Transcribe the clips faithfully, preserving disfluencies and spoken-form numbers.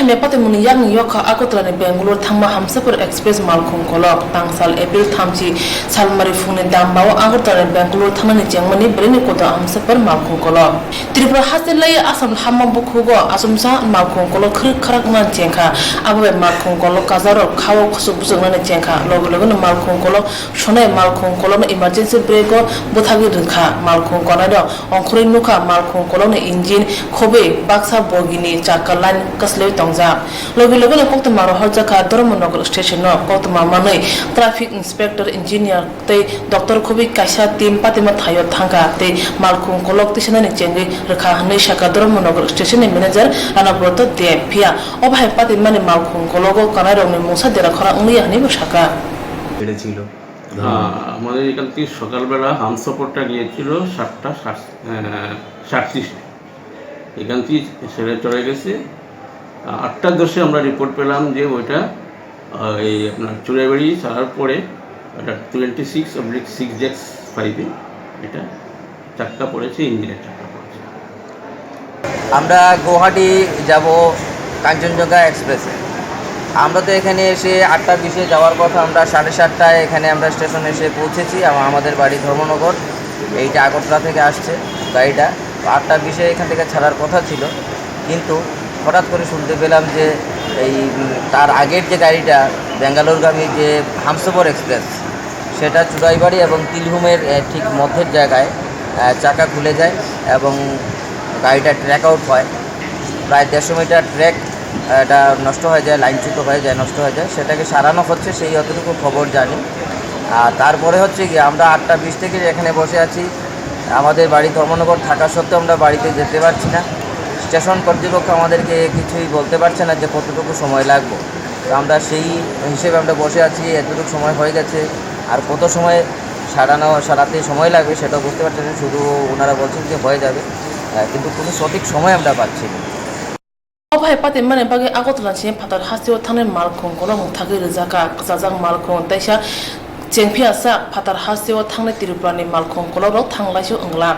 Mepati muni yakni yokha Agartala ni Bangalore thangma Hamsapar Express malkhung kolok. Tangsal April thamchi salmari phungni dambao Agartala ni Bangalore thangnani chengmani belai ni koto Hamsapar malkhung kolok. Tripura haste lai Assam hamma bukhugo achomsa malkhung kolok khrik khrak nani chengkha. Abo bai malkhung kolok kajarok khao khosok bwswk nani chengkha. Logi logi no malkhung kolok sonai malkhung kolok no emergency brake o bwthagwi rwkha. Malkhung konai no ongkhorwi nukha malkhung kolok ni engine khobwi baksa bogi ni chakka line kwslwi tongjak. Logi logi no koktwma rohorjakha Dharmanagar station o. Koktwma manwi traffic inspector, engineer tei doctor khobwi kaisa team patima thaio thangkha tei malkhung kolok tisanani chengwi rwkha hwnwi sakha Dharmanagar station ni manager Ranabroto Deb. Phiya obo hai patimani malkhung kologo kanairokni mungsa dera khorang wngliya hwnwibo sakha. বেড়েছিল। হ্যাঁ, আমাদের এখান থেকে সকালবেলা হামসফরটা গিয়েছিল সাতটা সাত, আহ, সাতত্রিশে। এখান থেকে ছেড়ে চলে গেছে। আহ, আটটা দশে আমরা রিপোর্ট পেলাম যে ওইটা, আহ, এই আপনার চুড়াইবাড়ি ছাড়ার পরে একটা টোয়েন্টি সিক্স অবলিক সিক্স জেক্স ফাইভে এটা চাক্কা পড়েছে, ইঞ্জিনের চাক্কা পড়েছে। আমরা গুয়াহাটি যাব কাঞ্চনজঙ্ঘা এক্সপ্রেসে। আমরা তো এখানে এসে আটটা বিশে যাওয়ার কথা, আমরা সাড়ে সাতটায় এখানে আমরা স্টেশনে এসে পৌঁছেছি এবং আমাদের বাড়ি ধর্মনগর, এইটা আগরতলা থেকে আসছে গাড়িটা। তো আটটা বিশে এখান থেকে ছাড়ার কথা ছিল, কিন্তু হঠাৎ করে শুনতে পেলাম যে এই, উম, তার আগের যে গাড়িটা ব্যাঙ্গালোরগামী যে হামসফর এক্সপ্রেস, সেটা চুড়াইবাড়ি এবং তিলহুমের, আহ, ঠিক মধ্যের জায়গায়, আহ, চাকা খুলে যায় এবং গাড়িটা ট্র্যাক আউট হয়। প্রায় দেড়শো মিটার ট্র্যাক, আহ, এটা নষ্ট হয়ে যায়, লাইনচ্যুত হয়ে যায়, নষ্ট হয়ে যায়। সেটাকে সারানো হচ্ছে, সেই যতটুকু খবর জানি। আর তারপরে হচ্ছে কি, আমরা আটটা বিশ থেকে এখানে বসে আছি। আমাদের বাড়ি ধর্মনগর থাকা সত্ত্বেও আমরা বাড়িতে যেতে পারছি না। স্টেশন কর্তৃপক্ষ আমাদেরকে কিছুই বলতে পারছে না যে কতটুকু সময় লাগবে। তো আমরা সেই হিসেবে আমরা বসে আছি, এতটুকু সময় হয়ে গেছে, আর কত সময় সারানো, সারাতে সময় লাগবে সেটাও বুঝতে পারছি না। শুধু ওনারা বলছেন যে হয়ে যাবে, আহ, কিন্তু কোনো সঠিক সময় আমরা পাচ্ছি না। Obo hai patimani bagwi Agartala ni simi phatar hasteo thangnai malkhung kolok mwthagwi rwjakha. Kwchajak malkhung teisa chengphiya sak phatar hasteo thangnai Tripura ni malkhung kolok rok thanglaisio wngla.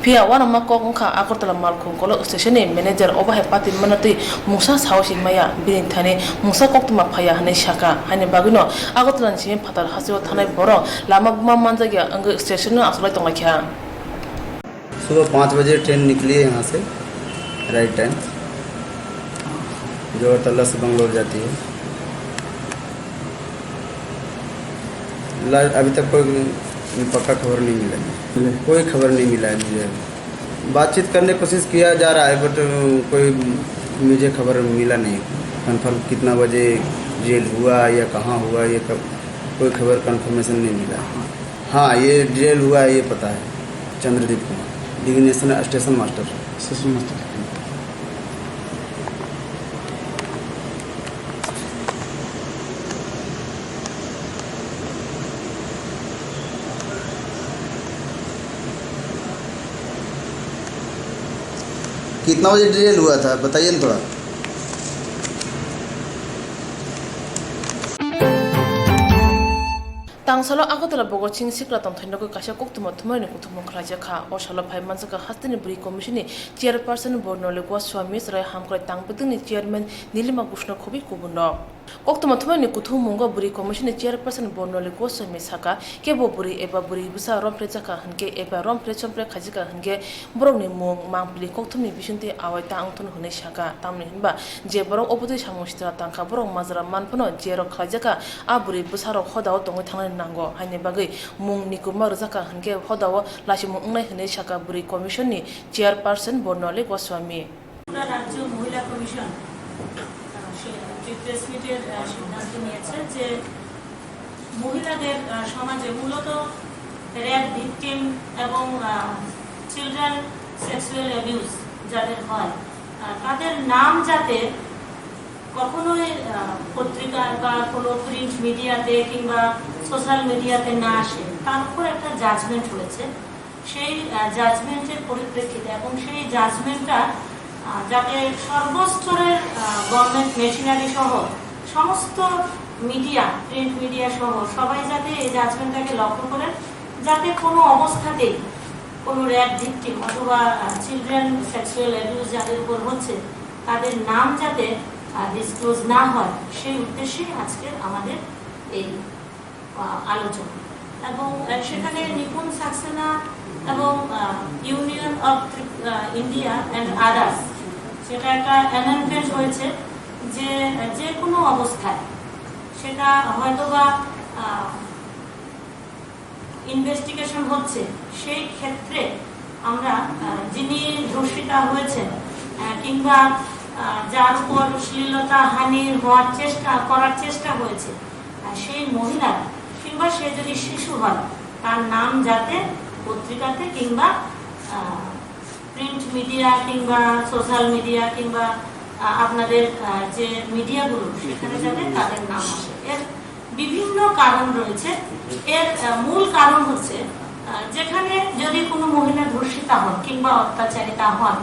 Phiya uanama kok wngkha Agartala malkhung kolok station ni manager. Obo hai patimano twi mungsa saosi maya, bini thani mungsa koktwma phaiya hwnwi sakha. Haini bagwino Agartala ni simi phatar hasteo thangnai borok lama buma manjakya wngwi station no achuklai tonglaikha. सुबह पाँच बजे ट्रेन निकली है यहाँ से, right time, जो अगरतला से बंगलोर जाती है। ला-, अभी तक कोई पक्का खबर नहीं मिला है। कोई खबर नहीं मिला है मुझे। बातचीत करने की कोशिश किया जा रहा है, बट, अ, कोई मुझे खबर मिला नहीं, कंफर्म कितना बजे जेल हुआ या कहाँ हुआ, ये कब, कोई खबर, कंफर्मेशन नहीं मिला। हाँ, ये जेल हुआ है, ये पता है, चंद्रदीप कुमार, डिग्नेशन स्टेशन मास्टर। Station master. कितना बजे जेल हुआ था, बताइए ना थोड़ा। Tangsalo Agartala Bhogat Singh Sikla tongthai nokwi kaisa koktwma thumaini kuthumung khlaijak kha. O salo phai manjakha hasteni bwrwi commission ni chairperson Bornoli Goswami, chwrai hamkrai tangpitwngni chairman Nilima Gushna khobwi kubun rok. Koktwma thumaini kuthumungo bwrwi commission ni chairperson Bornoli Goswami sakha, kebo bwrwi eba bwrwi bwsa romphre jakha hwnkhe eba romphre chomphre khaijaka hwnkhe borokni mung mangpili kokthumni bisingtwi awai ta wngthun hwnwi sakha. Tamni hwnba je borok obotwi samung sitra tangkha, borok majra man phano jerok khlaijakha, a bwrwi bwsarok hodao tongwi thangnani nango. Haini bagwi mung ni kwma rwjakha hwnkhe hodao laichimung wngnai hwnwi sakha bwrwi commission ni chairperson Bornoli Goswami. Tripura রাজ্য মহিলা কমিশন, আহ, সে একটি প্রেস মিটের, আহ, সিদ্ধান্ত নিয়েছে যে মহিলাদের, আহ, সমাজে মূলত রেপ ভিকটিম এবং, আহ, চিলড্রেন সেক্সুয়াল অ্যাবিউজ যাদের হয়, আহ, তাদের নাম যাতে কখনোই, আহ, পত্রিকার বা কোনো প্রিন্ট মিডিয়াতে কিংবা সোশ্যাল মিডিয়াতে না আসে, তার উপর একটা জাজমেন্ট হয়েছে। সেই, আহ, জাজমেন্টের পরিপ্রেক্ষিতে এবং সেই জাজমেন্টটা, আহ, যাতে সর্বস্তরের, আহ, গভর্নমেন্ট মেশিনারি সহ সমস্ত মিডিয়া, প্রিন্ট মিডিয়া সহ সবাই যাতে এই জাজমেন্টটাকে লক্ষ্য করেন, যাতে কোনো অবস্থাতেই কোনো রেপ ভিকটিম অথবা, আহ, চিলড্রেন সেক্সুয়াল অ্যাবিউজ যাদের উপর হচ্ছে, তাদের নাম যাতে ডিসক্লোজ না হয়, সেই উদ্দেশ্যেই আজকের আমাদের এই আহ, আলোচনা। এবং আহ, সেখানে নিপুণ সাক্সেনা এবং union of India and others, সেটা একটা অ্যামেন্ডমেন্ট হয়েছে যে আহ, যে কোনো অবস্থায় সেটা হয়তো বা ইনভেস্টিগেশন হচ্ছে, সেই ক্ষেত্রে আমরা আহ, যিনি ধর্ষিতা হয়েছেন আহ, কিংবা আহ, যার উপর শ্লীলতা হানি হওয়ার চেষ্টা করার চেষ্টা হয়েছে, আহ, সেই মহিলা কিংবা সে যদি শিশু হয়, তার নাম যাতে পত্রিকাতে কিংবা প্রিন্ট মিডিয়া কিংবা সোশ্যাল মিডিয়া কিংবা আহ, আপনাদের আহ, যে মিডিয়াগুলো, সেখানে যাতে তাদের নাম আসে। এর বিভিন্ন কারণ রয়েছে। এর আহ, মূল কারণ হচ্ছে আহ, যেখানে যদি কোনো মহিলা ধর্ষিতা হন কিংবা অত্যাচারিতা হন,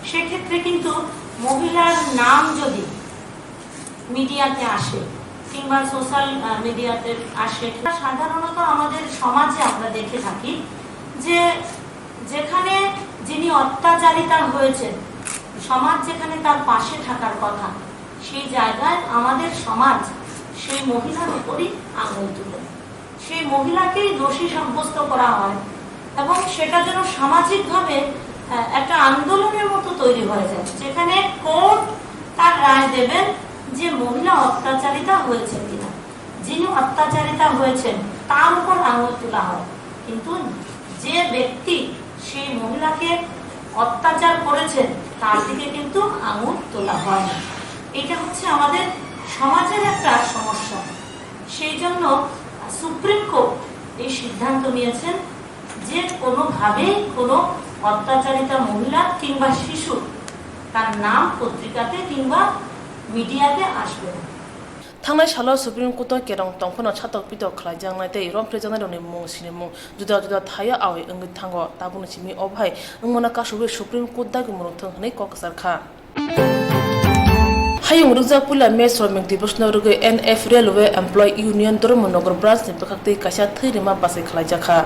সেক্ষেত্রে কিন্তু মহিলার নাম যদি মিডিয়াতে আসে কিংবা সোশ্যাল মিডিয়াতে আসে, সাধারণত আমাদের সমাজে আমরা দেখে থাকি যে যেখানে যিনি অত্যাচারিতা হয়েছেন, সমাজ যেখানে তার পাশে থাকার কথা, সেই জায়গায় আমাদের সমাজ সেই মহিলার উপরই আঙুল তুলে। সেই মহিলাকেই দোষী সাব্যস্ত করা হয় এবং সেটা যেন সামাজিকভাবে আহ, একটা আন্দোলনের মতো তৈরি হয়ে যায়, যেখানে কোর্ট তার রায় দেবেন যে মহিলা অত্যাচারিতা হয়েছে কিনা। যিনি অত্যাচারিতা হয়েছেন, তার উপর আঙুল তোলা হয়, কিন্তু যে ব্যক্তি সেই মহিলাকে অত্যাচার করেছেন, তার দিকে কিন্তু আঙুল তোলা হয় না। এটা হচ্ছে আমাদের সমাজের একটা সমস্যা। সেই জন্য সুপ্রিম কোর্ট এই সিদ্ধান্ত নিয়েছেন যে কোনোভাবেই কোনো অত্যাচারিতা মহিলা কিংবা শিশু, তার নাম পত্রিকাতে কিংবা মিডিয়াতে আসবে না। Thangnai salo Supreme Court o kerong tongphano satok pitok khlaijaknai tei romphrejaknairokni mung sinimung juda juda thaio aoi wngwi thango. Tabukni simi o bahai wngmano kasugwi Supreme Court dagi mwrwngthung hwnwi kok kwchar kha. Hayung rwkjak puila May Shramik Divosno rwgwi N F Railway Employee Union Dharmanagar Branch ni bwkhaktwi kaisa thwi rima bachai khlaijak kha.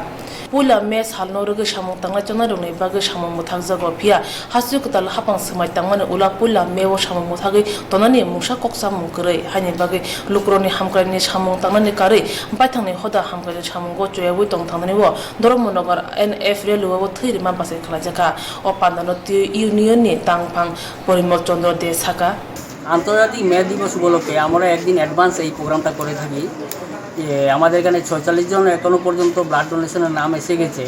Puila May salno rwgwi samung tangnai chongnai rokni bagwi samung mwthakjago, phiya hasteo kwtal hapang swmai tangmani ulo puila May o samung mwthagwi tonani mungsa kok chamung kwrwi, haini bagwi lukurokni hamkraini samung tangnani karwi baithangni hoda hamkraini samungo choyawi tong thangnani o Dharmanagar N F Railway o thwi rima bachai khlaijak kha. O pandano twi union ni tangphang Porimol Chandra De saka. আন্তর্জাতিক মে দিবস উপলক্ষে আমরা একদিন অ্যাডভান্স এই প্রোগ্রামটা করে থাকি। যে আমাদের এখানে ছয়চল্লিশ জন এখনো পর্যন্ত ব্লাড ডোনেশনের নাম এসে গেছে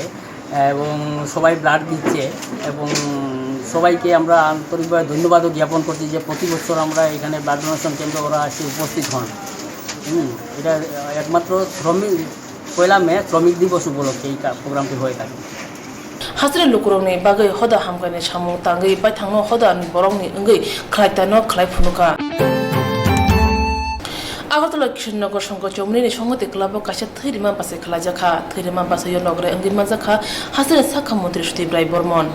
এবং সবাই ব্লাড দিচ্ছে এবং সবাইকে আমরা আন্তরিকভাবে ধন্যবাদও জ্ঞাপন করছি যে প্রতি বছর আমরা এখানে ব্লাড ডোনেশন ক্যাম্পে ওরা এসে উপস্থিত হন। হুম, এটা একমাত্র শ্রমিক, পয়লা মে শ্রমিক দিবস উপলক্ষে এই কা-, প্রোগ্রামটি হয়ে থাকে। Hasteni lukurokni bagwi hoda hamkraini samung tangwi baithangno hodani borokni wngwi khlaitano khlai phunukha. Agartala Kishannagar Songkha Chomnini Songhoti Club o kaisa thwi rima bachai khlaijak kha. Thwi rima bachaio nograi wngwi manjak kha hasteni sakha montri Sudip Rai Bormon.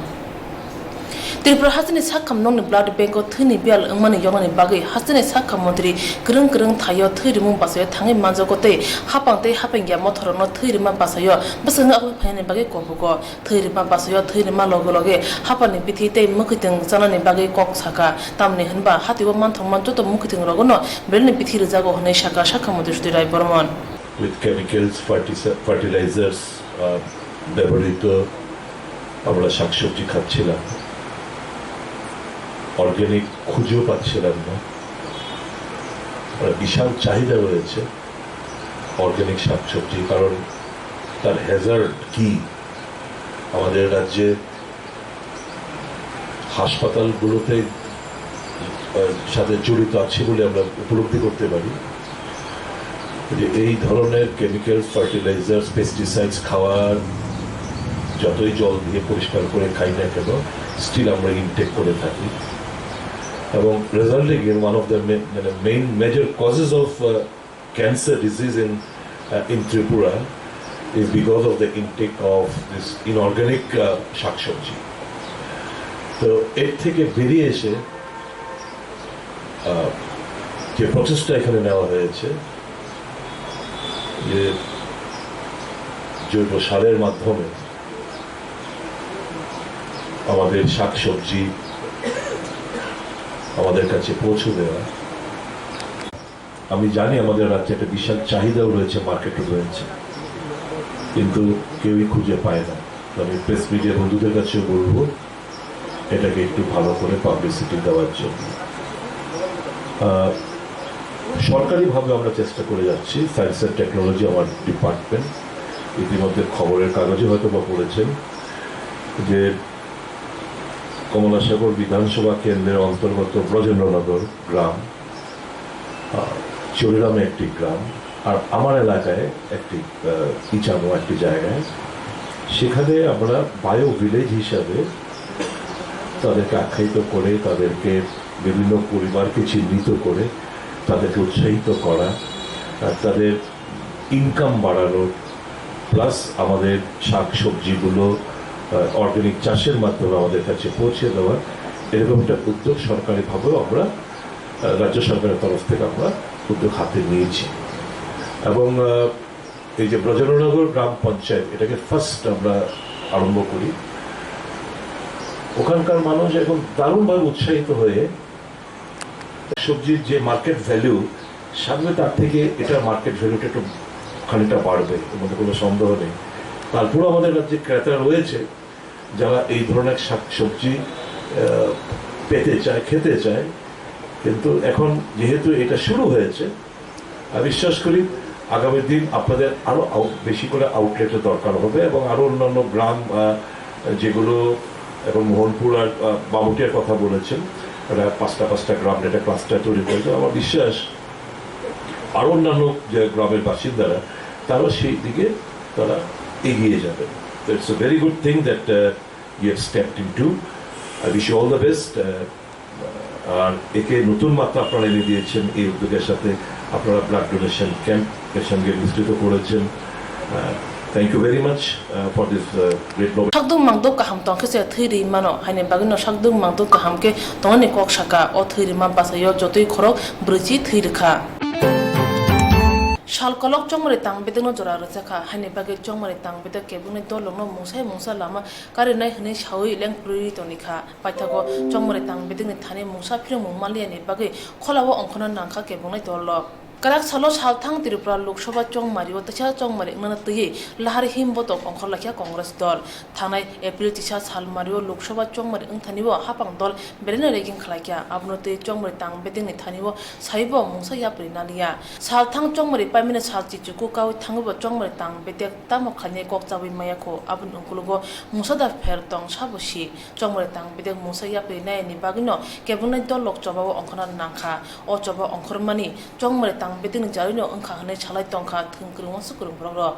Tripura hasteni sakham nokni blood bank o thwini biyal wngmani yoknani bagwi hasteni sakham montri kwrwng kwrwng thaio thwi rimung bachaio thangwi manjago tei hapang tei hapengya mothorrokno thwi rima bachaio bwskango aboni phainani bagwi kobugo. Thwi rima bachaio thwi rima loge loge hapani bithi tei mwkhwtwng chanani bagwi kok sakha, tamni hwnba hatio manthokma joto mwkhwtwng rogono beleni bithi rwjago hwnwi sakha sakha montri Sudip Rai Bormon. With chemicals, fertilizer, uh, ব্যবহৃত আমরা শাকসবজি খাচ্ছিলাম, অর্গানিক খুঁজেও পাচ্ছিলাম না। মানে, বিশাল চাহিদা রয়েছে অর্গানিক শাকসবজি, কারণ তার হ্যাজার্ড কি? আমাদের রাজ্যে হাসপাতালগুলোতে, আহ, সাথে জড়িত আছি বলে আমরা উপলব্ধি করতে পারি যে এই ধরনের কেমিক্যাল, ফার্টিলাইজার্স, পেস্টিসাইডস খাওয়ার, যতই জল দিয়ে পরিষ্কার করে খাই না কেন, স্টিল আমরা ইনটেক করে থাকি। এবং resulting in one of the, মানে, main major causes of cancer disease in, in Tripura is because of the intake of this inorganic শাকসবজি। তো এর থেকে বেরিয়ে এসে, আহ, যে প্রচেষ্টা এখানে নেওয়া হয়েছে, যে জৈব সারের মাধ্যমে আমাদের শাকসবজি আমাদের কাছে পৌঁছে দেওয়া, আমি জানি আমাদের রাজ্যে একটা বিশাল চাহিদাও রয়েছে, মার্কেটও রয়েছে, কিন্তু কেউই খুঁজে পায় না। তো আমি প্রেস মিডিয়া বন্ধুদের কাছেও বলবো এটাকে একটু ভালো করে পাবলিসিটি দেওয়ার জন্য। আহ, সরকারিভাবে আমরা চেষ্টা করে যাচ্ছি। সায়েন্স অ্যান্ড টেকনোলজি আমার ডিপার্টমেন্ট, ইতিমধ্যে খবরের কাগজে হয়তো বা পড়েছেন যে কমলাসাগর বিধানসভা কেন্দ্রের অন্তর্গত ব্রজেন্দ্রনগর গ্রাম, আহ, চুরিরামে একটি গ্রাম, আর আমার এলাকায় একটি, আহ, ইচামো একটি জায়গায়, সেখানে আমরা বায়ো ভিলেজ হিসাবে তাদেরকে আখ্যায়িত করে, তাদেরকে বিভিন্ন পরিবারকে চিহ্নিত করে, তাদেরকে উৎসাহিত করা, আর তাদের ইনকাম বাড়ানোর, প্লাস আমাদের শাক সবজিগুলো, আহ, অর্গানিক চাষের মাধ্যমে আমাদের কাছে পৌঁছে দেওয়ার এরকম একটা উদ্যোগ সরকারিভাবেও আমরা, আহ, রাজ্য সরকারের তরফ থেকে আমরা উদ্যোগ হাতে নিয়েছি। এবং, আহ, এই যে ব্রজেন্দ্রনগর গ্রাম পঞ্চায়েত, এটাকে ফার্স্ট আমরা আরম্ভ করি। ওখানকার মানুষ এখন দারুণভাবে উৎসাহিত হয়ে সবজির যে মার্কেট ভ্যালু, সামনে তার থেকে এটা মার্কেট ভ্যালুটা একটু খানিকটা বাড়বে, এর মধ্যে কোনো সন্দেহ নেই। তারপরও আমাদের রাজ্যে ক্রেতা রয়েছে, যারা এই ধরনের শাক সবজি, আহ, পেতে চায়, খেতে চায়। কিন্তু এখন যেহেতু এটা শুরু হয়েছে, আমি বিশ্বাস করি আগামী দিন আপনাদের আরও আউ-, বেশি করে আউটলেটের দরকার হবে এবং আরও অন্যান্য গ্রাম, আহ, যেগুলো এখন মোহনপুর আর, আহ, বামুটিয়ার কথা বলেছেন, ওরা পাঁচটা পাঁচটা গ্রাম একটা ক্লাস্টার তৈরি করেছে। আমার বিশ্বাস আরও অন্যান্য যে গ্রামের বাসিন্দারা, তারাও সেই দিকে তারা এগিয়ে যাবেন। So it's a very good thing that, uh, you have stepped into. I wish you all the best. Uh, আর একে নতুন মাত্রা আপনারা এনে দিয়েছেন এই উদ্যোগের সাথে। আপনারা ব্লাড ডোনেশন ক্যাম্প এর সঙ্গে মিশ্রিত করেছেন। Thank you very much, uh, for this, uh, great moment. Sakduk mangduk kaham tongkhe se thwi rwi mano, haini bagwino sakduk mangduk kaham khe tongani kok saka, o thwi rwma basaio jotoi khorok brwichi thwi rwkha. Sal kolok chongmari tang bedekno jora rwjakha, haini bagwi chongmari tang bedek kebengni dolrokno mungsai mungsa lama karinai hwnwi saui lengprwi tongkha. Paithago chongmari tang bedekni thani mungsa phirongmung manliyani bagwi kholao ongkhorna nangkha kebengni dolrok. Kwrak salo salthang Tripura Lok Sabha chongmario teisa chongmari wngnana twiwi lahar him botok ongkhorlaikha Congress dol. Thangnai April teisa salmario Lok Sabha chongmari wngthanio hapang dol belai no ragging khwlaikha. Abono twiwi chongmari tang bedekni thanio saibo mungsa yapri naliya. Salthang chongmari paimani sal chichuku kaui thangwibo chongmari tang bedek tamo khlainai kok chaui maya kho. Aboni ukologo mungsa da pher tong sabo si. Chongmari tang bedek mungsa yapri nayani bagwino kebengni dolrok chobao ongkhorna nangkha. O choba ongkhormani chongmari tang bedekni jarwino wngkha hwnwi salai tongkha thwng kwrwngma swkwrwng borok rok.